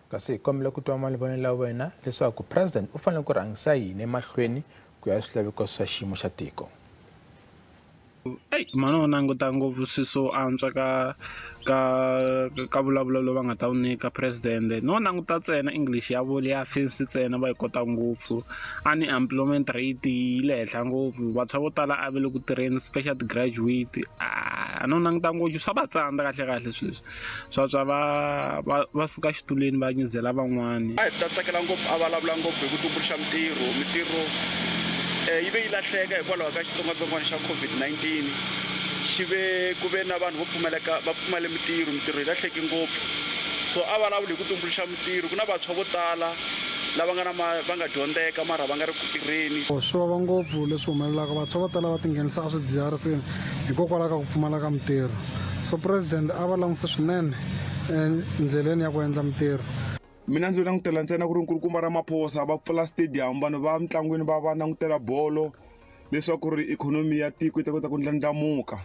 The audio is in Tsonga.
Kasi hi kombela ku twa mavonelo ya wena leswaku president u fanele ku rhangisa yini emahlweni ku ya swilaveko swa xiyimo xa tiko. Eyi mhani wo languta ngopfu swilo swo antswa ka vulavula lowu va nga ta wu nyika president no languta ntsena English ya vo liya fancy ntsena va yi kota ngopfu. Unemployment rate yi le henhla ngopfu, vantshwa vo tala a va le ku tirheni, special ti-graduate. A no languta ngopfu swa va tsandza kahle kahle sweswi swa va suka xitulwini va nyizela van'wani. A hi ta tsakela ngopfu a vulavula ngopfu hi ku tumbuluxa mitirho. Mitirho yi ve yi lahleka hikwalaho ka xitsongwatsongwana xa COVID-19. Xi ve ku ve na vanhu vo pfumaleka, va pfumale mitirho, mitirho yi lahleke ngopfu. So a vulavuli hi ku tumbuluxa mitirho. Ku na vantshwa vo tala lava nga na va nga dyondzeka mara va nga ri ku tirheni. Swi vava ngopfu leswi humelelaka, vantshwa vo tala va tinghenisa eswidzidziharisini hikokwalaho ka ku pfumala ka mitirho. So president a va langutise swinene endleleni ya ku endla mitirho. Mina ndzi langutela ntsena ku ri nkulukumba Ramaphosa va pfula stadium, vanhu va mitlangwini va langutela bolo leswaku ri ikhonomi ya tiko yi ta kota ku ndlandlamuka.